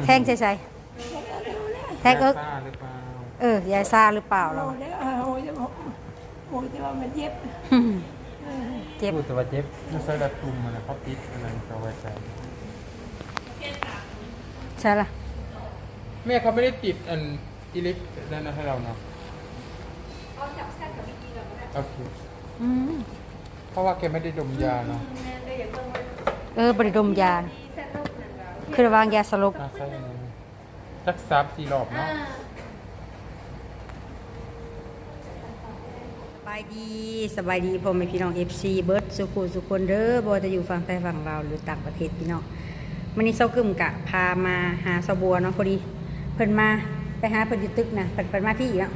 ແທງໃສ່ໃສ? ແທງເອິກ. ຢາຊາຫຼືເປົ່າ? ເອີ ຢາຊາຫຼືເປົ່າລາວ? ໂອ້ຍ ແຕ່ວ່າມັນເຈັບ ເຈັບ ຮູ້ແຕ່ວ່າເຈັບ. ຢູ່ໃສລະ? ຕຸ່ມຫັ້ນນະ ເຂົາຕິດອັນນັ້ນເຂົາໄວ້ໃສ່ ໃສລະ? ແມ່ເຂົາບໍ່ໄດ້ຕິດອັນ ອີເລັກນັ້ນໃຫ້ເຮົາເນາະ. ໂອເຄ. ອືມ ເພາະວ່າແກບໍ່ໄດ້ດົມຢາເນາະ. ເອີ ບໍ່ໄດ້ດົມຢາ ຄືລະຫວ່າງຢາສະຫຼົບ. ອາ ໃສ່ອັນນັ້ນ ຈັກສາມສີ່ລອບເນາະ. ສະບາຍດີ ສະບາຍດີພໍ່ແມ່ພີ່ນ້ອງ ເອັຟຊີ ເບິດສູ່ຜູ້ສູ່ຄົນເດີ ບໍ່ວ່າຈະຢູ່ຝັ່ງໄທຝັ່ງລາວ ຫຼືຕ່າງປະເທດພີ່ນ້ອງ. ມື້ນີ້ຊາວກຶມກະພາມາຫາສາວບົວເນາະ. ພໍດີເພິ່ນມາ ໄປຫາເພິ່ນຢູ່ຕຶກນະ ເພິ່ນ ເພິ່ນມາພີ້ເນາະ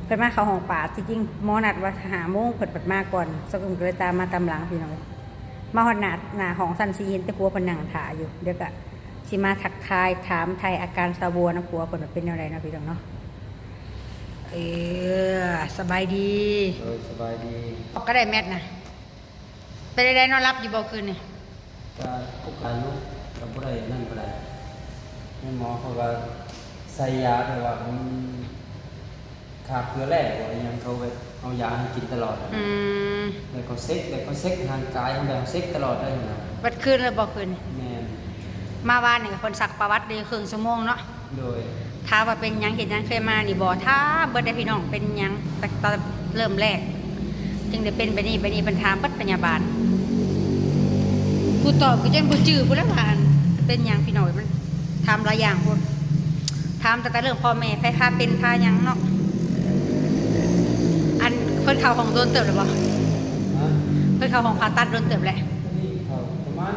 ເພິ່ນມາເຂົ້າຫ້ອງປາ. ທີ່ຈິງໝໍນັດວ່າຫ້າໂມງ ເພິ່ນພັດມາກ່ອນ ຊາວກຶມກະເລີຍຕາມມາຕາມຫຼັງພີ່ນ້ອງ. ມາຮອດໜ້າ ໜ້າຫ້ອງຊັ້ນສີ່ ເຫັນແຕ່ຜົວເພິ່ນນັ່ງຖ້າຢູ່. ດຽວກະ ຊິມາທັກທາຍຖາມໄຖ່ອາການສາວບົວນຳຜົວເພິ່ນວ່າເປັນແນວໃດເນາະພີ່ນ້ອງເນາະ. ເອີ ສະບາຍດີ. ໂດຍ ສະບາຍດີ. ອອກກະໄດ້ແມັດນະ ເປັນໃດ ນອນຫຼັບຢູ່ບໍ່ຄືນນີ້? ກະປົກກະລຸກ ກະບໍ່ໄດ້ນັ້ນປານໃດ. ແມ່ນໝໍເຂົາກະໃສ່ຢາ ແຕ່ວ່າມັນ ຂາເກືອແຮ່ບໍ່ ອີ່ຫຍັງ ເຂົາແບບເອົາຢາໃຫ້ກິນຕະຫຼອດ. ອືມ ແລ້ວເຂົາເຊັກ ແລ້ວເຂົາເຊັກຮ່າງກາຍເຮົາ ແບບເຮົາເຊັກຕະຫຼອດໄດ້ຫັ້ນນະ. ເບິດຄືນເລີຍບໍ່ຄືນນີ້? ແມ່ນ. ມາວານນີ້ເພິ່ນຊັກປະຫວັດໄດ້ເຄິ່ງຊົ່ວໂມງເນາະ. ໂດຍ. ຖາມວ່າເປັນຫຍັງ ເຮັດຫຍັງ ເຄີຍມານີ້ບໍ່? ຖາມເບິດເດ້ພີ່ນ້ອງ ເປັນຫຍັງ ແຕ່ຕອນເລີ່ມແລກ ຈຶ່ງໄດ້ເປັນແບບນີ້ ແບບນີ້ ເພິ່ນຖາມເບິດພະຍາບານ. ຜູ້ຕອບກະຈົນບໍ່ຈື່ພຸ້ນແຫຼະວ່າ ອັນ ເປັນຫຍັງພີ່ນ້ອງ ມັນ ຖາມຫຼາຍຢ່າງໂພດ ຖາມຕັ້ງແຕ່ເລື່ອງພໍ່ແມ່ ໃຜພາເປັນພາຫຍັງເນາະ. ອັນ ເພິ່ນເຂົ້າຫ້ອງດົນເຕີບແລ້ວບໍ່? ຮະ? ເພິ່ນເຂົ້າຫ້ອງຜ່າຕັດດົນເຕີບແລ້ວ? ນີ້ເຂົ້າປະມານ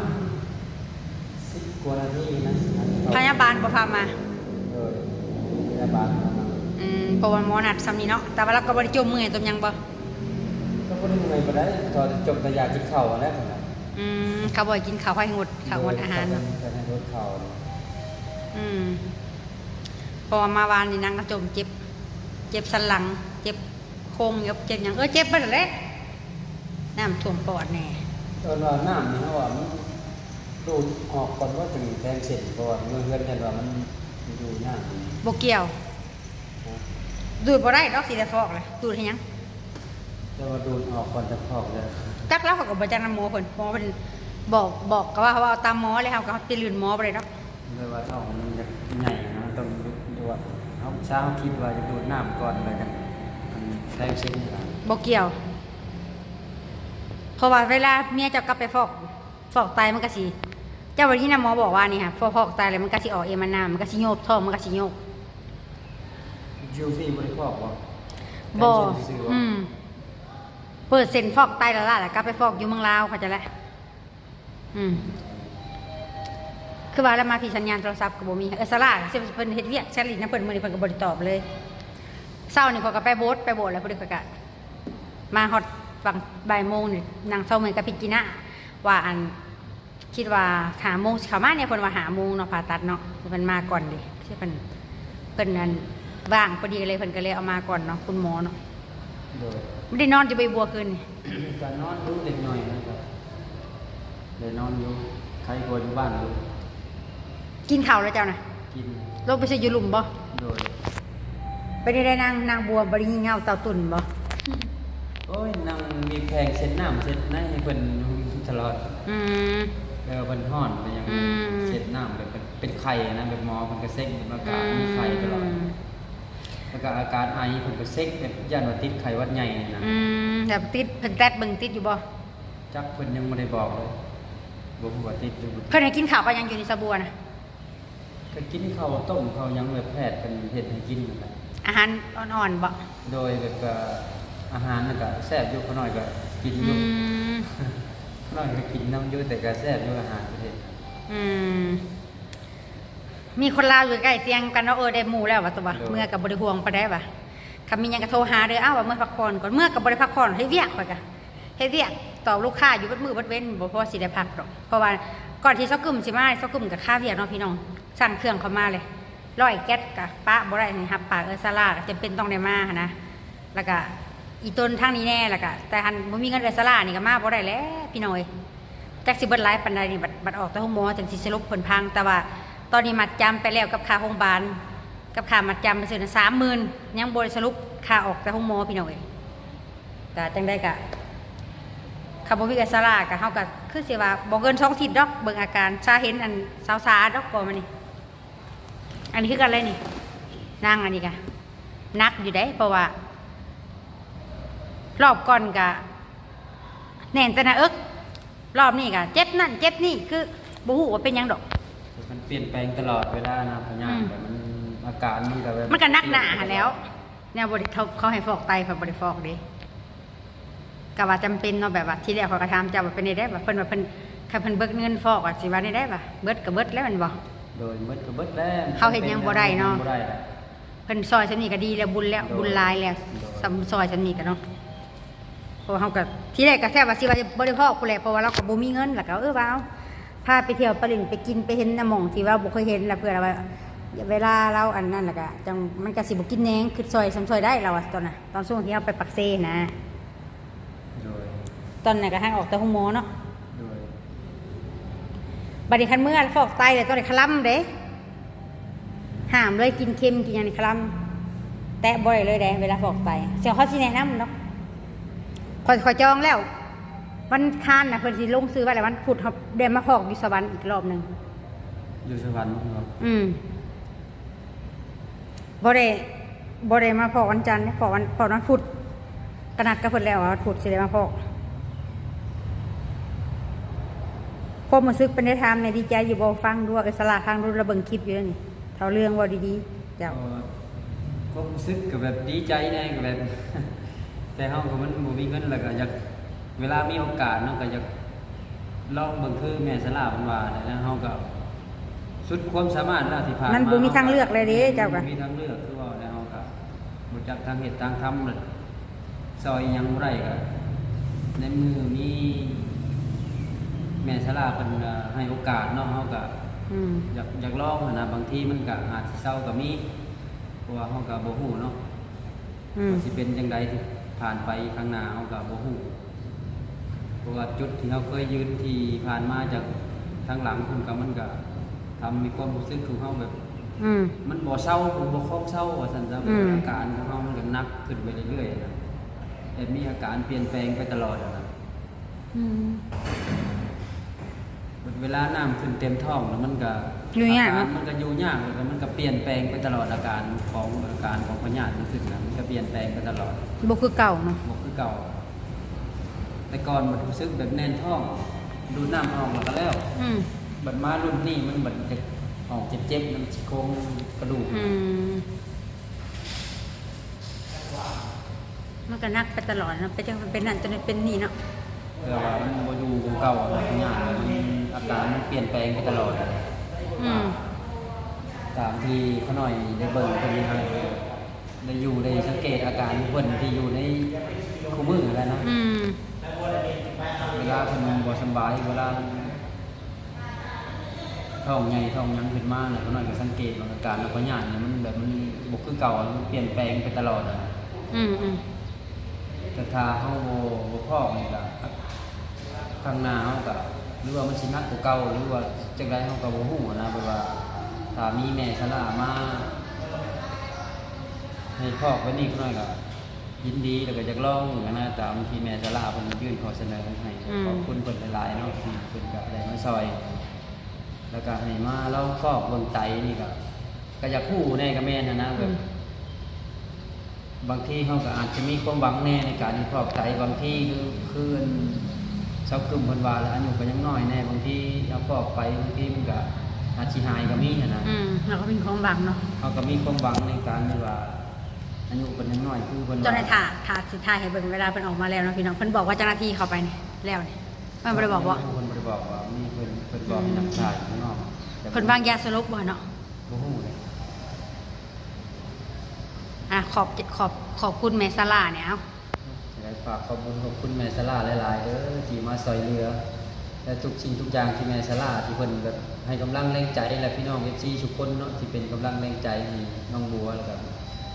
ສິບກວ່ານາທີນະ. ພະຍາບານບໍ່ພາມາ? ໂດຍ ພະຍາບານພາມາ. ອືມ ເພາະວ່າໝໍນັດຊ່ຳນີ້ເນາະ. ແຕ່ວ່າລາວກະບໍ່ໄດ້ຈົ່ມເມື່ອຍຈົ່ມຫຍັງບໍ່? ກະບໍ່ໄດ້ເມື່ອຍປານໃດ ເທົ່າແຕ່ຈົບແຕ່ຢາກິນເຂົ້າຫັ້ນແຫຼະ. ອືມ ເຂົາບໍ່ໃຫ້ກິນເຂົ້າ ໃຫ້ງົດເຂົ້າ ງົດອາຫານ. ໂດຍ ເຂົາໃຫ້ງົດເຂົ້າ. ອືມ ເພາະວ່າມາວານນີ້ນາງກະຈົ່ມເຈັບ ເຈັບສັນຫຼັງ ເຈັບໂຄງ ເຈັບຫຍັງ ເອີ ເຈັບເບິດຫັ້ນແຫຼະ ນ້ຳຖ້ວມປອດແດ່. ເອີ້ນວ່ານ້ຳນີ້ເຮົາວ່າມັນດູດອອກກ່ອນບໍ່ ຈຶ່ງແທງເສັ້ນ ເພາະວ່າເມື່ອເຮືອນຢ້ານວ່າມັນຢູ່ຍາກ. ບໍ່ກ່ຽວ. ຮະ? ດູດບໍ່ໄດ້ດອກ ຊິໄດ້ຟອກລະ ດູດເຮັດຫຍັງ? ແຕ່ວ່າດູດອອກກ່ອນຈະຟອກເດີ. ຈັກລະ ເຮົາກະບໍ່ຈັກນຳໝໍເພິ່ນ ໝໍເພິ່ນບອກ ບອກກະວ່າ ເຮົາເວົ້າຕາມໝໍແລ້ວ ເຮົາກະໄປລື່ນໝໍບໍ່ໄດ້ດອກ. ແບບວ່າທ້ອງມັນຢາກໃຫຍ່ນະ ຕ້ອງດູດ ເຮົາ ເຮົາຄິດວ່າຈະດູດນ້ຳກ່ອນ ແລ້ວຈັ່ງ ອັນ ແທງເສັ້ນ. ບໍ່ກ່ຽວ ເພາະວ່າເວລາເມຍເຈົ້າກັບໄປຟອກ ຟອກໄຕມັນກະຊິ ເຈົ້າບໍ່ໄດ້ຍິນນະ ໝໍບອກວ່ານີ້ຫະ ພໍຟອກໄຕແລ້ວມັນກະຊິອອກເອມານ້ຳ ມັນກະຊິໂຍບ ທ້ອງມັນກະຊິໂຍບ. ຢູ່ພີ້ບໍ່ໄດ້ຟອກບໍ່? ບໍ່. ແທງເສັ້ນຊື່ໆບໍ່? ອືມ ເປີດເສັ້ນຟອກໄຕລະລະ ລະກັບໄປຟອກຢູ່ເມືອງລາວ ເຂົາໃຈແຫຼະ. ອືມ ຄືວ່າລະມາພີ້ສັນຍານໂທລະສັບກະບໍ່ມີ. ເອີ ສາລາ ເພິ່ນເຮັດວຽກ ແຊັດລິນນຳເພິ່ນມື້ນີ້ ເພິ່ນກະບໍ່ໄດ້ຕອບເລີຍ. ເຊົ້ານີ້ຂ້ອຍກະໄປໂບດ ໄປໂບດແລ້ວ ພໍດີຂ້ອຍກະມາຮອດຫວ່າງບ່າຍໂມງນີ້ ນາງເຖົ້າເມຍກັບພິດກິນາ ວ່າ ອັນ ຄິດວ່າຫ້າໂມງຊິເຂົ້າມາແດ່ ເພິ່ນວ່າຫ້າໂມງເນາະ ຜ່າຕັດເນາະ ເພິ່ນມາກ່ອນເດ ເພິ່ນ ເພິ່ນ ອັນ ວ່າງພໍດີເລີຍ ເພິ່ນກະເລີຍເອົາມາກ່ອນເນາະ ຄຸນໝໍເນາະ. ໂດຍ. ໄດ້ນອນຢູ່ບໍ່ ອີ່ບົວ ຄືນນີ້? ກະນອນຢູ່ເລັກນ້ອຍນະ ກະໄດ້ນອນຢູ່ ໄຄກວ່າຢູ່ບ້ານຢູ່. ກິນເຂົ້າແລ້ວເຈົ້ານະ? ກິນ. ລົງໄປຊື້ຢູ່ລຸ່ມບໍ່? ໂດຍ. ເປັນຈັ່ງໃດນາງ ນາງບົວ ບໍ່ໄດ້ຍິນເຫງົາເຕົ້າຕຸ່ນບໍ່? ໂອ້ຍ ນາງມີແຜງເຊັດນ້ຳເຊັດໃນໃຫ້ເພິ່ນຢູ່ຕະຫຼອດ. ອືມ ເອີ ເພິ່ນຮ້ອນເປັນຫຍັງ ອືມ ເຊັດນ້ຳແບບເປັນ ເປັນໄຂ້ນະ ແບບໝໍເພິ່ນກະເຊັກ ແບບອາກາດ ອືມ ມີໄຂ້ຕະຫຼອດ ແລ້ວກະອາການໄອເພິ່ນກະເຊັກ ແບບຢ້ານວ່າຕິດໄຂ້ຫວັດໃຫຍ່ນະ. ອືມ ແລ້ວຕິດ ເພິ່ນແຕດເບິ່ງຕິດຢູ່ບໍ່? ຈັກ ເພິ່ນຍັງບໍ່ໄດ້ບອກເລີຍ ບໍ່ຮູ້ວ່າຕິດຫຼືບໍ່ຕິດ. ເພິ່ນໃຫ້ກິນເຂົ້າກັບຫຍັງຢູ່ນີ້ ສາວບົວນະ? ກະກິນເຂົ້າຕົ້ມເຂົ້າຫຍັງແບບແພດເພິ່ນເຮັດໃຫ້ກິນຫັ້ນແຫຼະ. ອາຫານອ່ອນໆບໍ່? ໂດຍ ແບບກະອາຫານມັນກະແຊບຢູ່ ຂ້ານ້ອຍກະກິນຢູ່. ອືມ ຂ້ານ້ອຍກະກິນນຳຢູ່ ແຕ່ກະແຊບຢູ່ອາຫານເພິ່ນເຮັດ. ອືມ ມີຄົນລາວຢູ່ໃກ້ຕຽງກັນເນາະ. ເອີ ໄດ້ໝູ່ແລ້ວວ່າຕົວະ. ໂດຍ. ເມືອກະບໍ່ໄດ້ຫ່ວງປານໃດວ່າ ຄັນມີຫຍັງກະໂທຫາເດີ. ອ້າວ ວ່າເມືອພັກຜ່ອນກ່ອນ ເມືອກະບໍ່ໄດ້ພັກຜ່ອນ ເຮັດວຽກ ຂ້ອຍກະເຮັດວຽກ ຕອບລູກຄ້າຢູ່ເບິດມື້ເບິດເວັນ ບໍ່ພໍຊິໄດ້ພັກດອກ. ເພາະວ່າກ່ອນທີ່ສາວກຶມຊິມາ ສາວກຶມກະຄາວຽກເນາະພີ່ນ້ອງ ສັ່ງເຄື່ອງເຂົ້າມາເລີຍ ຮ້ອຍແກັດກະປະບໍ່ໄດ້ ນີ້ຮັບປາກເອື້ອຍສາລາ ກະຈຳເປັນຕ້ອງໄດ້ມາຫັ້ນນະ. ລະກະອີ່ຕົນທາງນີ້ແດ່ ລະກະ ແຕ່ຫັ້ນບໍ່ມີເງິນເອື້ອຍສາລານີ້ກະມາບໍ່ໄດ້ແຫຼະພີ່ນ້ອງເອີຍ. ຈັກຊິເບິດຫຼາຍປານໃດນີ້ ບັດ ບັດອອກແຕ່ໂຮງໝໍຈັ່ງຊິສະຫຼຸບເພິ່ນຟັງ. ແຕ່ວ່າເພິ່ນ ຕອນນີ້ມັດຈຳໄປແລ້ວກັບຄ່າໂຮງບານ ກັບຄ່າມັດຈຳໄປຊື່ນະ ສາມໝື່ນ ຍັງບໍ່ໄດ້ສະຫຼຸບຄ່າອອກຈາກໂຮງໝໍພີ່ນ້ອງເອີຍ. ກະຈັ່ງໃດກະ ຄັນບໍ່ມີເອື້ອຍສາລາກະ ເຮົາກະຄືຊິວ່າບໍ່ເກີນສອງທິດດອກ ເບິ່ງອາການ ຊາເຫັນອັນສາວສາດອກ ກໍມານີ້. ອັນນີ້ຄືກັນເລີຍນີ້ ນາງອັນນີ້ກະໜັກຢູ່ເດ້ ເພາະວ່າລອບກ່ອນກະແໜ້ນແຕ່ໜ້າເອິກ ລອບນີ້ກະເຈັບນັ້ນເຈັບນີ້ ຄືບໍ່ຮູ້ວ່າເປັນຫຍັງດອກ. ມັນປ່ຽນແປງຕະຫຼອດເວລານະ ພະຍາດ ອືມ ແບບມັນ ອາການມັນກະແບບ ມັນກະໜັກໜ້າຫັ້ນແຫຼ້ວ. ແນວບໍ່ໄດ້ ເຂົາ ເຂົາໃຫ້ຟອກໄຕ ຂ້ອຍບໍ່ໄດ້ຟອກເດ້ ກະວ່າຈຳເປັນເນາະ. ແບບວ່າທີແລກຂ້ອຍກະຖາມເຈົ້າວ່າເປັນແນວໃດ ວ່າເພິ່ນວ່າເພິ່ນ ຄັນເພິ່ນເບີດເງິນຟອກ ວ່າຊິວ່າແນວໃດ ວ່າເບີດກະເບີດແລ້ວແມ່ນບໍ່? ໂດຍ ເບີດກະເບີດແລ້ວ ເຂົາເຮັດຫຍັງບໍ່ໄດ້ເນາະ ເຮັດຫຍັງບໍ່ໄດ້ແລ້ວ. ເພິ່ນຊ່ອຍສ່ຳນີ້ກະດີແລ້ວ ບຸນແລ້ວ ໂດຍ ບຸນຫຼາຍແລ້ວ ໂດຍ ຊ່ຳຊ່ອຍສ່ຳນີ້ກະເນາະ. ເພາະວ່າເຮົາກະ ທີແລກກະແທບວ່າຊິວ່າບໍ່ໄດ້ພໍ້ພຸ້ນແຫຼະ ເພາະວ່າລາວກະບໍ່ມີເງິນ ແລ້ວກະ ເອີ ວ່າເອົາ ພາໄປທ່ຽວໄປຫຼິ້ນໄປກິນໄປເຫັນນະ ໝ່ອງທີ່ວ່າບໍ່ເຄີຍເຫັນ ແລ້ວເພື່ອວ່າເວລາລາວອັນນັ້ນ ແລ້ວກະຈັ່ງ ມັນກະຊິບໍ່ກິນແໜງ ຄຶດຊ່ອຍສ່ຳຊ່ອຍໄດ້ ລາວວ່າຕອນນະ ຕອນຊ່ວງທີ່ເຮົາໄປປາກເຊນະ. ໂດຍ ຕອນນັ້ນກະຫາກອອກແຕ່ໂຮງໝໍເນາະ. ໂດຍ ບັດນີ້ຄັນເມືອຟອກໄຕແລ້ວ ຕອນນີ້ຄະລຳເດ້ ຫ້າມເລີຍ ກິນເຄັມກິນຫຍັງນີ້ຄະລຳ ແຕະບໍ່ໄດ້ເລີຍເດ້ ເວລາຟອກໄຕ. ສ່ວນເຂົາຊິແນະນຳດອກ ຂ້ອຍ ຂ້ອຍຈອງແລ້ວ ວັນຄານນະ ເພິ່ນຊິລົງຊື່ໄວ້ແລ້ວ ວັນພຸດເຮົາໄດ້ມາຟອກຢູ່ສະຫວັນອີກລອບໜຶ່ງ. ຢູ່ສະຫວັນເນາະ? ອືມ ບໍ່ໄດ້ ບໍ່ໄດ້ມາພໍ້ວັນຈັນເດ້ ພໍ້ວັນ ພໍ້ວັນພຸດ ກະນັດກັບເພິ່ນແລ້ວວ່າວັນພຸດຊິໄດ້ມາພໍ້. ຄວາມຮູ້ສຶກເປັນໄດ ຖາມແດ່ ດີໃຈຢູ່ບໍ່? ຟັງດູ ເອີ ສາລາ ຟັງດູ ລະເບິ່ງຄລິບຢູ່ເດ້ນີ້ ເຖົ້າເລື່ອງ ເວົ້າດີໆ ເຈົ້າ. ກໍຄວາມຮູ້ສຶກກະແບບດີໃຈແດ່ ກະແບບ ແຕ່ເຮົາກະມັນບໍ່ມີເງິນ ລະກະຢາກ ເວລາມີໂອກາດເນາະ ກະຢາກລອງເບິ່ງ ຄືແມ່ສາລາເພິ່ນວ່າແຫຼະ ແລ້ວເຮົາກະສຸດຄວາມສາມາດແລ້ວ ທີ່ຜ່ານມາ ມັນບໍ່ມີທາງເລືອກແລ້ວເດ້ ເຈົ້າກະ ບໍ່ມີທາງເລືອກ ຄືວ່າແລ້ວເຮົາກະບໍ່ຈັກທາງເຮັດທາງທຳ ແລ້ວຊ່ອຍຫຍັງບໍ່ໄດ້ ກະໃນເມື່ອມີແມ່ສາລາເພິ່ນ ເອີ ໃຫ້ໂອກາດເນາະ ເຮົາກະ ອືມ ຢາກ ຢາກລອງຫັ້ນນະ ບາງທີມັນກະອາດຊິເຊົາກະມີ ເພາະວ່າເຮົາກະບໍ່ຮູ້ເນາະ. ອືມ ວ່າຊິເປັນຈັ່ງໃດ ທີ່ຜ່ານໄປຂ້າງໜ້າເຮົາກະບໍ່ຮູ້ ເພາະວ່າຈຸດທີ່ເຮົາເຄີຍຢືນທີ່ຜ່ານມາຈາກທາງຫຼັງພຸ້ນກະ ມັນກະທຳໃຫ້ຄວາມຮູ້ສຶກຂອງເຮົາແບບ ອືມ ມັນບໍ່ເຊົາ ມັນບໍ່ຄອງເຊົາວ່າຊັ້ນຊະ ອືມ ອາການຂອງເຮົາມັນກະໜັກຂຶ້ນໄປເລື້ອຍໆນະ ແບບມີອາການປ່ຽນແປງໄປຕະຫຼອດຫັ້ນນະ. ອືມ ເວລານ້ຳຂຶ້ນເຕັມທ້ອງແລ້ວມັນກະ ຢູ່ຍາກເນາະ ອາການມັນກະຢູ່ຍາກ ແລ້ວກະມັນກະປ່ຽນແປງໄປຕະຫຼອດ ອາການຂອງ ອາການຂອງພະຍາດມັນຂຶ້ນນະ ມັນກະປ່ຽນແປງໄປຕະຫຼອດ ບໍ່ຄືເກົ່າເນາະ ບໍ່ຄືເກົ່າ. ແຕ່ກ່ອນມັນຮູ້ສຶກແບບແໜ້ນທ້ອງ ດູດນ້ຳອອກແລ້ວກະແລ້ວ ອືມ ບັດມາລຸ້ນນີ້ມັນບັດຈະອອກເຈັບໆ ນຳຊີ້ໂຄງກະດູກ ອືມ. ມັນກະໜັກໄປຕະຫຼອດເນາະ ໄປຈັ່ງເປັນນັ້ນ ຈົນເປັນນີ້ເນາະ ແຕ່ວ່າມັນບໍ່ຢູ່ຄືເກົ່າ ຍາກ ອາການມັນປ່ຽນແປງໄປຕະຫຼອດ. ອືມ ຕາມທີ່ຂ້ານ້ອຍໄດ້ເບິ່ງເພິ່ນຫັ້ນ ໄດ້ຢູ່ໄດ້ສັງເກດອາການຂອງເພິ່ນທີ່ຢູ່ໃນຄູ່ມື້ຫັ້ນແຫຼະເນາະ. ອືມ ເວລາເພິ່ນບໍ່ສຳບາຍ ເວລາ ທ້ອງໃຫຍ່ທ້ອງຫຍັງຂຶ້ນມານະ ຂ້ານ້ອຍກະສັງເກດວ່າອາການຂອງພະຍາດນີ້ມັນແບບມັນບໍ່ຄືເກົ່າ ມັນປ່ຽນແປງໄປຕະຫຼອດຫັ້ນນະ. ອືມໆ ແຕ່ຖ້າເຮົາບໍ່ ບໍ່ພອກນີ້ກະ ຂ້າງໜ້າເຮົາກະ ຫຼືວ່າມັນຊິໜັກກວ່າເກົ່າ ຫຼືວ່າຈັ່ງໃດເຮົາກະບໍ່ຮູ້ຫັ້ນນະ. ແບບວ່າຖ້າມີແມ່ສາລາມາໃຫ້ພອກແບບນີ້ ຂ້ານ້ອຍກະ ຍິນດີ ແລ້ວກະຢາກລອງຫັ້ນນະ ຕາມທີ່ແມ່ສາລາເພິ່ນຍື່ນຂໍ້ສະເໜີໃຫ້. ອືມ ຂອບຄຸນເພິ່ນຫຼາຍໆເນາະ ທີ່ເພິ່ນກະໄດ້ມາຊ່ອຍ ແລ້ວກະໃຫ້ມາລອງຟອກເບິ່ງໄຕນີ້ກະ ກະຢາກຮູ້ແດ່ກະແມ່ນຫັ້ນນະ. ແບບ ອືມ ບາງທີເຮົາກະອາດຈະມີຄວາມຫວັງແດ່ໃນການທີ່ຟອກໄຕ ບາງທີຄື ຄືອັນຊາວກຶມເພິ່ນວ່າແຫຼະ ອາຍຸກະຍັງນ້ອຍແດ່ ບາງທີເຮົາຟອກໄປ ບາງທີມັນກະອາດຊິຫາຍກະມີຫັ້ນນະ. ອືມ ເຮົາກະມີຄວາມຫວັງເນາະ ເຮົາກະມີຄວາມຫວັງໃນການທີ່ວ່າ ອາຍຸເພິ່ນຍັງນ້ອຍຄືເພິ່ນວ່າ. ເຈົ້ານາຍຖ້າ ຖ້າ ຊິຖ່າຍໃຫ້ເບິ່ງເວລາເພິ່ນອອກມາແລ້ວເນາະພີ່ນ້ອງ. ເພິ່ນບອກວ່າເຈົ້າໜ້າທີ່ເຂົ້າໄປນີ້ແລ້ວນີ້ ເພິ່ນບໍ່ໄດ້ບອກບໍ່? ເພິ່ນບໍ່ໄດ້ບອກວ່າມີ ເພິ່ນ ເພິ່ນບອກໃຫ້ນັກຂ່າວຢູ່ຂ້າງນອກ. ອືມ ເພິ່ນວາງຢາສະຫຼົບບໍ່ເນາະ? ບໍ່ຮູ້ເລີຍ. ອ່າ ຂອບ ຂອບ ຂອບຄຸນແມ່ສາລາແດ່ ເອົາ. ຈັ່ງໃດຝາກຂອບບຸນຂອບຄຸນແມ່ສາລາຫຼາຍໆເດີ ທີ່ມາຊ່ອຍເຫຼືອ ແລະ ທຸກສິ່ງທຸກຢ່າງທີ່ແມ່ສາລາ ທີ່ເພິ່ນແບບໃຫ້ກຳລັງແຮງໃຈ ແລະ ພີ່ນ້ອງເອັຟຊີທຸກຄົນເນາະ ທີ່ເປັນກຳລັງແຮງໃຈໃຫ້ນ້ອງບົວ ແລ້ວກະ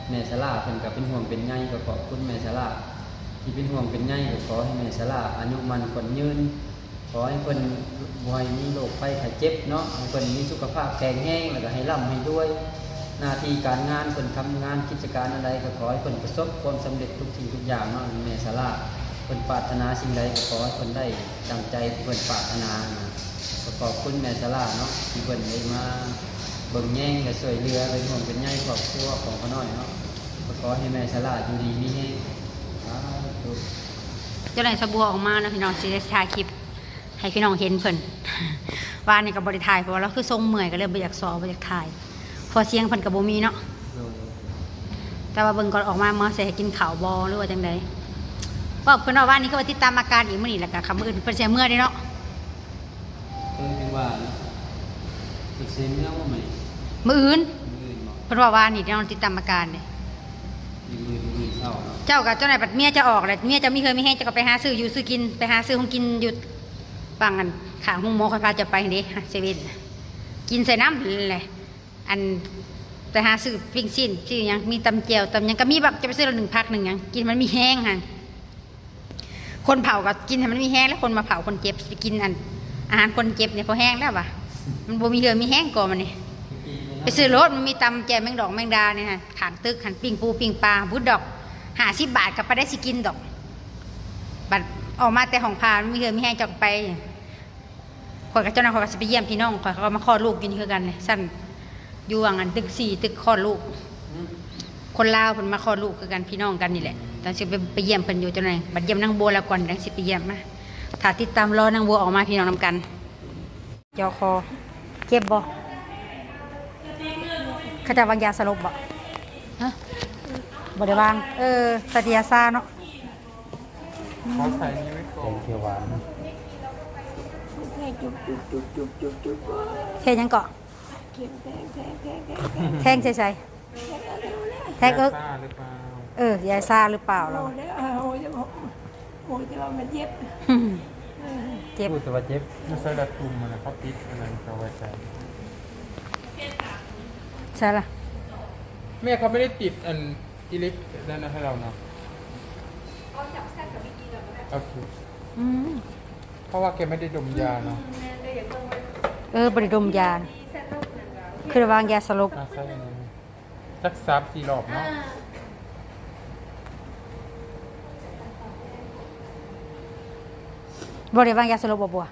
ແມ່ສາລາ ເພິ່ນກະເປັນຫ່ວງເປັນໃຍ. ກະຂອບຄຸນແມ່ສາລາທີ່ເປັນຫ່ວງເປັນໃຍ ກະຂໍໃຫ້ແມ່ສາລາອາຍຸໝັ້ນຂວັນຍືນ ຂໍໃຫ້ເພິ່ນບໍ່ໃຫ້ມີໂລກໄພໄຂ້ເຈັບເນາະ, ໃຫ້ເພິ່ນມີສຸຂະພາບແຂງແຮງ ແລ້ວກໍໃຫ້ລ່ຳໃຫ້ລວຍ. ໜ້າທີ່ການງານເພິ່ນທຳງານກິດຈະການອັນໃດ ກໍຂໍໃຫ້ເພິ່ນປະສົບຄວາມສຳເລັດທຸກສິ່ງທຸກຢ່າງເນາະ. ແມ່ສາລາເພິ່ນປາດຖະໜາສິ່ງໃດ ກໍຂໍໃຫ້ເພິ່ນໄດ້ດັ່ງໃຈທີ່ເພິ່ນປາດຖະໜານະ. ກໍຂອບຄຸນແມ່ສາລາເນາະ ທີ່ເພິ່ນໄດ້ມາເບິ່ງແຍງ ແລະ ຊ່ວຍເຫຼືອ ເປັນຫ່ວງເປັນໃຍຄອບຄົວຂອງຂະນ້ອຍເນາະ. ກໍຂໍໃຫ້ແມ່ສາລາຢູ່ດີມີແຮງ. ສາທຸ. ເຈົ້ານາຍສະບົວອອກມາເນາະພີ່ນ້ອງ, ຊິໄດ້ຖ່າຍຄລິບໃຫ້ພີ່ນ້ອງເຫັນເພິ່ນ. ວານນີ້ກໍບໍ່ໄດ້ຖ່າຍ ເພາະວ່າລາວຄືຊົງເມື່ອຍ ກໍເລີຍບໍ່ຢາກສໍ ບໍ່ຢາກຖ່າຍ ເພາະສຽງເພິ່ນກໍບໍ່ມີເນາະ. ໂດຍ. ແຕ່ວ່າເບິ່ງກ່ອນອອກມາ ເມືອໃສ່ໃຫ້ກິນເຂົ້າບໍ່ ຫຼືວ່າຈັ່ງໃດ? ເວົ້າເພິ່ນວ່າວານນີ້ຄືວ່າຕິດຕາມອາການອີກມື້ນີ້ ແລ້ວກໍຄ່ຳມື້ອື່ນເພິ່ນຊິເມືອເດ້ເນາະ. ເອີ ຈັ່ງວ່າເນາະ ເພິ່ນຊິເມືອບໍ່ມື້ນີ້? ມື້ອື່ນ. ມື້ອື່ນບໍ່? ເພິ່ນວ່າວານນີ້ເນາະ ຕິດຕາມອາການເດ້. ມື້ອື່ນ ມື້ອື່ນເຊົ້າເນາະ. ເຈົ້າກໍເຈົ້ານາຍບັດເມຍເຈົ້າອອກແລ້ວ ເມຍເຈົ້າມີເຮືອນມີແຮງ ເຈົ້າກໍໄປຫາຊື້ຢູ່ຊື້ກິນ ໄປຫາຊື້ຂອງກິນຢູ່ຝັ່ງອັນຂ້າງໂຮງໝໍ ຂ້ອຍພາເຈົ້າໄປຫັ້ນເດ້ ເຊເວັ່ນ ກິນໃສ່ນຳແຫຼະ. ອັນ ໄປຫາຊື້ປີ້ງຊີ້ນ ຊື້ຫຍັງ ມີຕຳແຈ່ວ ຕຳຫຍັງກໍມີ ແບບຈະໄປຊື້ລະໜຶ່ງພັກໜຶ່ງຫຍັງ ກິນໃຫ້ມັນມີແຮງຫັ້ນ. ຄົນເຜົາກໍກິນໃຫ້ມັນມີແຮງ ແລ້ວຄົນມາເຜົາຄົນເຈັບ ຊິໄປກິນອັນ ອາຫານຄົນເຈັບນີ້ພໍແຮງແລ້ວວະ. ມັນບໍ່ມີເຫື່ອມີແຮງກໍມັນນີ້ ໄປຊື້ໂລດ. ມັນມີຕຳແຈ່ວແມງດອກແມງດານີ້ຫັ້ນ ຂ້າງຕຶກຫັ້ນ ປີ້ງປູປີ້ງປາ ບຸດດອກ ຫ້າສິບບາດກໍປານໃດຊິກິນດອກ. ບັດອອກມາແຕ່ຫ້ອງຜ່າ ມັນມີເຫື່ອມີແຮງ ເຈົ້າກໍໄປ. ຂ້ອຍກັບເຈົ້ານາຍ ຂ້ອຍກໍຊິໄປຢ້ຽມພີ່ນ້ອງຂ້ອຍ ເຂົາກໍມາຄອດລູກຢູ່ນີ້ຄືກັນນີ້ຊັ້ນ ຢູ່ຫວ່າງອັນຕຶກສີ່ ຕຶກຄອດລູກ. ອືມ ຄົນລາວເພິ່ນມາຄອດລູກຄືກັນ ພີ່ນ້ອງກັນນີ້ແຫຼະ. ອືມ ຈັ່ງຊິໄປ ໄປຢ້ຽມເພິ່ນຢູ່ ເຈົ້ານາຍ ບັດຢ້ຽມນາງບົວແລ້ວກ່ອນ ຈັ່ງຊິໄປຢ້ຽມມາ. ຖ້າຕິດຕາມລໍນາງບົວອອກມາ ພີ່ນ້ອງນຳກັນ. ເຈົ້າຄໍ ເຈັບບໍ່? ເຂົາເຈົ້າວາງຢາສະຫຼົບບໍ່? ຮະ? ບໍ່ໄດ້ວາງ. ເອີ ໃສ່ແຕ່ຢາຊາເນາະ. ເຂົາໃສ່ນີ້ໄວ້ກ່ອນ ແກງຂຽວຫວານ ແທງຈຸບໆໆໆໆ ແທງຫຍັງເກາະ? ແທງ ແທງ ແທງ ແທງ ແທງ ແທງໃສ່ໃສ? ແທງເອິກ ແທງເອິກ ຢາຊາຫຼືເປົ່າ? ເອີ ຢາຊາຫຼືເປົ່າລາວ? ໂອ້ຍ ໂອ້ຍ ແຕ່ວ່າມັນເຈັບ ເຈັບ ຮູ້ແຕ່ວ່າເຈັບ. ຢູ່ໃສລະ? ຕຸ່ມຫັ້ນນະ ເຂົາຕິດອັນນັ້ນເຂົາໄວ້ໃສ? ໃສລະ? ແມ່ ເຂົາໄມ່ໄດ້ຕິດອັນ ອີເລັກນັ້ນນະໃຫ້ລາວນະ. ເອົາຈັບຊັ້ນກໍໄປກິນແລ້ວກໍໄດ້. ໂອເຄ. ອືມ ເພາະວ່າແກໄມ່ໄດ້ດົມຢາເນາະ. ອືມ ແມ່ນ ກໍຢາກເບິ່ງວ່າ ເອີ ບໍ່ໄດ້ດົມຢາ ຄືໄດ້ວາງຢາສະຫຼົບ. ອ່າ ໃສ່ອັນນີ້ຈັກສາມສີ່ລອບເນາະ. ອ່າ ບໍ່ໄດ້ວາງຢາສະຫຼົບບໍ່ບົວ?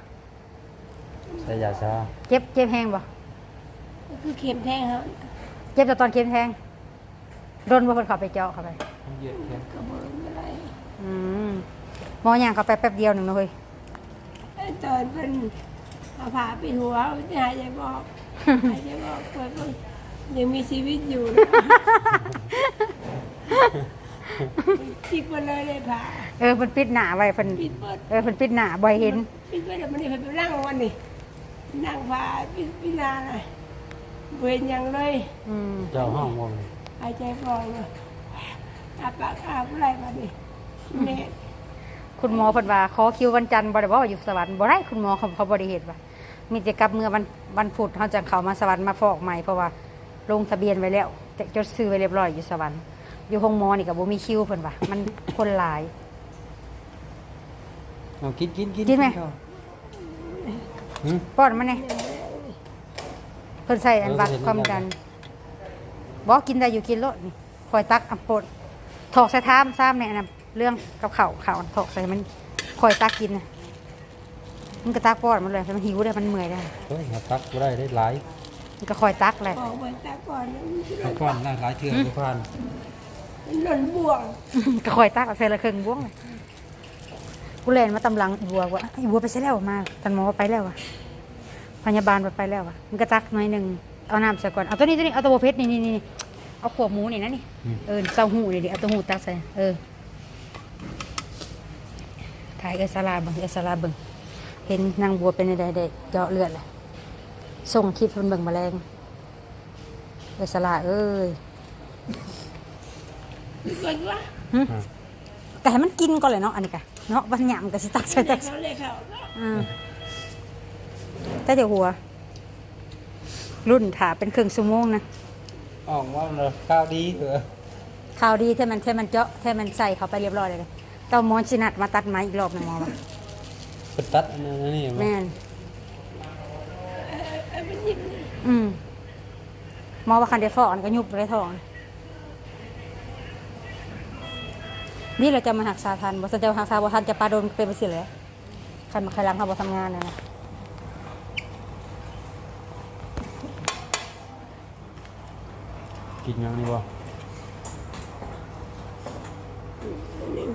ໃສ່ຢາຊາ. ເຈັບ ເຈັບແຮງບໍ່? ກໍຄືເຂັມແທງຫັ້ນ. ເຈັບແຕ່ຕອນເຂັມແທງ. ດົນບໍ່ເພິ່ນເຂົ້າໄປເຈາະເຂົ້າໄປ? ມັນຢຽດແຂນ. ກໍບໍ່ ບໍ່ໄດ້. ອືມ ໝໍຍ່າງເຂົ້າໄປແປັບດຽວໜຶ່ງເນາະເຮີ້ຍ. ເອີ ຕອນເພິ່ນເອົາຜ້າປິດຫົວ ຫາຍໃຈບໍ່ອອກ ຫາຍໃຈບໍ່ອອກ ເພິ່ນຍັງມີຊີວິດຢູ່ນະ. ປິດເບິດເລີຍເດ້ຜ້າ. ເອີ ເພິ່ນປິດໜ້າໄວ້ ເພິ່ນ ປິດເບິດ. ເອີ ເພິ່ນປິດໜ້າບໍ່ໃຫ້ເຫັນ. ປິດໄວ້ແລ້ວ ມື້ນີ້ເພິ່ນໄປນັ່ງວັນນີ້ ນັ່ງຜ້າປິດ ປິດໜ້ານະ ບໍ່ເຫັນຫຍັງເລີຍ. ອືມ ເຈົ້າຮ້ອງບໍ່? ຫາຍໃຈບໍ່ອອກເລີຍ ອ້າປາກອ້າບໍ່ໄດ້ບັດນີ້. ແມ່ ຄຸນໝໍເພິ່ນວ່າ ຂໍຄິວວັນຈັນບໍ່ໄດ້ບໍ່ ຢູ່ສະຫວັນ? ບໍ່ໄດ້ ຄຸນໝໍເຂົາ ເຂົາບໍ່ໄດ້ເຮັດວ່າ ມີແຕ່ກັບເມືອວັນ ວັນພຸດ ເຮົາຈັ່ງເຂົ້າມາສະຫວັນມາຟອກໃໝ່ ເພາະວ່າລົງທະບຽນໄວ້ແລ້ວ ຈະ ຈົດຊື່ໄວ້ລຽບຮ້ອຍຢູ່ສະຫວັນ. ຢູ່ໂຮງໝໍນີ້ກໍບໍ່ມີຄິວເພິ່ນວ່າ ມັນຄົນຫຼາຍ. ເອົາ ກິນ ກິນ ກິນ ກິນແມ່ ກິນເຂົ້າ. ຫຶ? ປ້ອນມາແດ່. ເພິ່ນໃສ່ອັນ ເອີ ວັດຄວາມດັນ. ບໍ່ ກິນໄດ້ຢູ່ ກິນໂລດນີ້. ຂ້ອຍຕັກ ອຳ ໂປດ ຖອກໃສ່ຊາມ ຊາມໃນອັນນັ້ນ ເລື່ອງກັບເຂົ້າ ເຂົ້າຖອກໃສ່ມັນ ຂ້ອຍຕັກກິນນະ. ມັນກໍຕັກປ້ອນມັນເລີຍ ມັນຫິວເດ້ ມັນເມື່ອຍເດ້. ໂອ້ຍ ຫາຕັກບໍ່ໄດ້ເດ້ ຫຼາຍ. ມັນກໍຂ້ອຍຕັກແຫຼະ. ອອກມາຕັກກ່ອນ ຕັກກ່ອນນະ ຫຼາຍເທື່ອ ຫຶ? ບໍ່ຜ່ານ ມັນລົ້ນບ່ວງ. ກໍຂ້ອຍຕັກເອົາເທື່ອລະເຄິ່ງບ່ວງ. ກູແລ່ນມາຕາມຫຼັງອີບົວວ່າ ອີບົວໄປໃສແລ້ວ? ມາ ທ່ານໝໍວ່າໄປແລ້ວວ່າ ພະຍາບານວ່າໄປແລ້ວວ່າ. ມັນກໍຕັກໜ້ອຍໜຶ່ງ ເອົານ້ຳໃສ່ກ່ອນ. ເອົາໂຕນີ້ ໂຕນີ້ ເອົາໂຕບໍ່ເຜັດ ນີ້ ນີ້ ນີ້ ເອົາຂວບໝູນີ້ນະ ນີ້. ອືມ ເອີ ເຕົ້າຫູ້ນີ້ ເອົາໂຕຫູ້ຕັກໃສ່. ເອີ ຖ່າຍເອື້ອຍສາລາເບິ່ງ ເອື້ອຍສາລາເບິ່ງ ເຫັນນາງບົວເປັນແນວໃດ ໄດ້ເຈາະເລືອດແຫຼະ. ສົ່ງຄລິບໃຫ້ເພິ່ນເບິ່ງມາແລງ. ເອື້ອຍສາລາເອີຍ ເບິ່ງວ່າ ຫຶ? ກໍໃຫ້ມັນກິນກ່ອນແຫຼະເນາະ ອັນນີ້ກະເນາະ ບັດຍາມກໍຊິຕັກໃສ່ ຕັກໃສ່. ອືມ ແຕ່ເຈົ້າຫົວ ລຸ້ນຖ້າເປັນເຄິ່ງຊົ່ວໂມງນະ ອອກມາແລ້ວ ຂ່າວດີເດີ ຂ່າວດີ. ແທ້ແມ່ນ ແທ້ແມ່ນເຈາະ ແທ້ແມ່ນໃສ່ເຂົ້າໄປລຽບຮ້ອຍແລ້ວເດ້. ເຈົ້າໝໍຊິນັດມາຕັດໄມ້ອີກລອບໜຶ່ງ ໝໍວ່າ ຕັດອັນນັ້ນອັນນີ້ແມ່ນບໍ່? ແມ່ນ. ອືມ ໝໍວ່າຄັນໄດ້ຟອກ ອັນກໍຍຸບໄດ້ທ້ອງ. ນີ້ລະຈະມາຮັກສາທັນ ບໍ່ຊັ້ນຈະຮັກສາບໍ່ທັນ ຈະປາດົນເປັນຈັ່ງຊີ້ແຫຼະ. ຄັນມາໄຄຫຼັງເຮົາບໍ່ທຳງານນະ. ກິນຫຍັງນີ້ບໍ່? ນີ້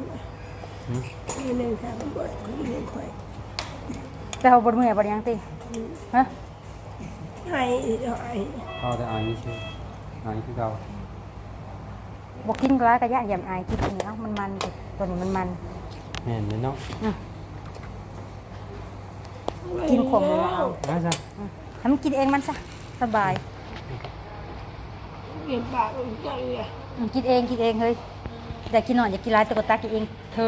ຫື? ນີ້ ນີ້ ຖ້າມັນບໍ່ ນີ້ ຂ້ອຍ ແຕ່ເຮົາບໍ່ເມື່ອຍບໍ່ຫຍັງຕິ? ອືມ ຮະ? ໄອ ໄອ ເອົາແຕ່ໄອຊື່ ໄອຄືເກົ່າ. ບໍ່ກິນຫຼາຍກໍຢ້ານ ຢ້ານອາຍ ກິນອັນນີ້ ເອົ້າ ມັນມັນ ຕົວນີ້ມັນມັນ. ແມ່ນເດ້ເນາະ. ອືມ ກິນຂອງມັນເອົາ ເອົາຊະ. ອືມ ໃຫ້ມັນກິນເອງມັນຊະ ສະບາຍ. ກິນປາກ ອືມ ກິນເອງ ກິນເອງເຮີ້ຍ. ຢາກກິນໜ້ອຍ ຢາກກິນຫຼາຍ ແຕ່ກໍຕັກກິນເອງເທີ.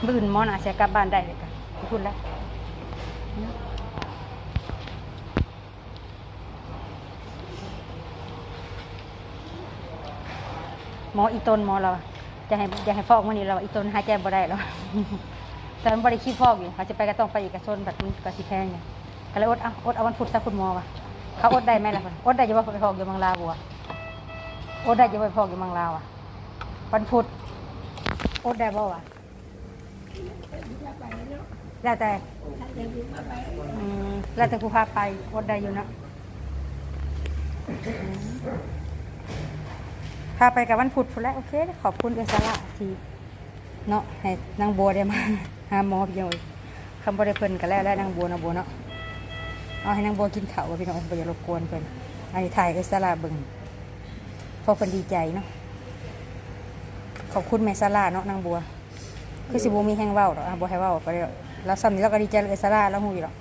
ມື້ອື່ນໝໍໜ້າຊິກັບບ້ານໄດ້ ແລ້ວກໍໄປພຸ້ນແລ້ວ. ໝໍອີຕົນ ໝໍລາວວ່າ ຈະໃຫ້ ຈະໃຫ້ຟອກມື້ນີ້ ລາວວ່າ ອີຕົນຫາຍໃຈບໍ່ໄດ້ ລາວວ່າ. ແຕ່ມັນບໍ່ໄດ້ຄິວຟອກຢູ່ ເຮົາຊິໄປກໍຕ້ອງໄປເອກະຊົນ ບັດມັນກໍຊິແພງຢູ່. ກໍເລີຍອົດເອົາ ອົດເອົາວັນພຸດຊະ ຄຸນໝໍວ່າ. ເຂົາອົດໄດ້ໄໝລະ? ເພິ່ນ ອົດໄດ້ຢູ່ບໍ່? ໄປຟອກຢູ່ເມືອງລາວບໍ່? ອົດໄດ້ຢູ່ບໍ່? ໄປຟອກຢູ່ເມືອງລາວອະ ວັນພຸດ ອົດໄດ້ບໍ່ວະ? ແລ້ວແຕ່ ອືມ ແລ້ວແຕ່ຜູ້ພາໄປ ອົດໄດ້ຢູ່ເນາະ. ອືມ ພາໄປກໍວັນພຸດພຸ້ນແຫຼະ. ໂອເຄ ຂອບຄຸນເອື້ອຍສາລາທີ່ ເນາະ ໃຫ້ນາງບົວໄດ້ມາຫາໝໍ ພີ່ນ້ອງເອີຍ. ຄັນບໍ່ໄດ້ເພິ່ນກໍແລ້ວແຫຼະ ນາງບົວເນາະ ບົວເນາະ. ເອົາໃຫ້ນາງບົວກິນເຂົ້າ ພີ່ນ້ອງເອີຍ ບໍ່ຢາກລົບກວນເພິ່ນ. ອັນນີ້ຖ່າຍເອື້ອຍສາລາເບິ່ງ ເພາະເພິ່ນດີໃຈເນາະ. ຂອບຄຸນແມ່ສາລາເນາະ ນາງບົວ. ຄືຊິບໍ່ມີແຮງເວົ້າດອກ ອ່າ ບໍ່ໃຫ້ເວົ້າໄປດອກ. ລາວສ່ຳນີ້ລາວກໍດີໃຈແລ້ວ ເອື້ອຍສາລາລາວຮູ້ຢູ່ດອກ.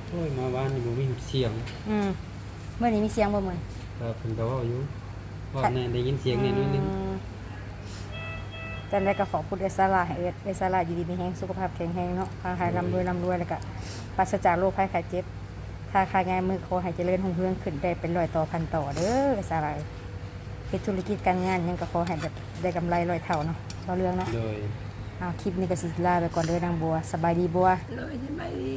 ໂອ້ຍ ມາວານນີ້ບໍ່ມີສຽງ. ອືມ ມື້ນີ້ມີສຽງບໍ່ມື້ນີ້? ກໍເພິ່ນກໍເວົ້າຢູ່ ເວົ້າແດ່ ໄດ້ຍິນສຽງແດ່ໜ້ອຍໜຶ່ງ. ອືມ ຈັ່ງໃດກໍຂອບຄຸນເອື້ອຍສາລາ ໃຫ້ເອື້ອຍສາລາຢູ່ດີມີແຮງ ສຸຂະພາບແຂງແຮງເນາະ ຄ້າຂາຍ ໂດຍ ລ່ຳລວຍ ລ່ຳລວຍ ແລ້ວກໍປາສະຈາກໂລກໄພໄຂ້ເຈັບ ຄ້າຂາຍງ່າຍມື ຂໍໃຫ້ຈະເລີນຮຸ່ງເຮືອງຂຶ້ນໄດ້ເປັນຮ້ອຍຕໍ່ພັນຕໍ່ເດີສາລາເອີຍ. ເຮັດທຸລະກິດການງານຫຍັງກໍຂໍໃຫ້ແບບໄດ້ກຳໄລຮ້ອຍເທົ່າເນາະ ຕໍ່ເລື່ອງເນາະ. ໂດຍ ອ່າ ຄລິບນີ້ກໍຊິລາໄປກ່ອນເດີນາງບົວ. ສະບາຍດີບົວ. ໂດຍ ສະບາຍດີ.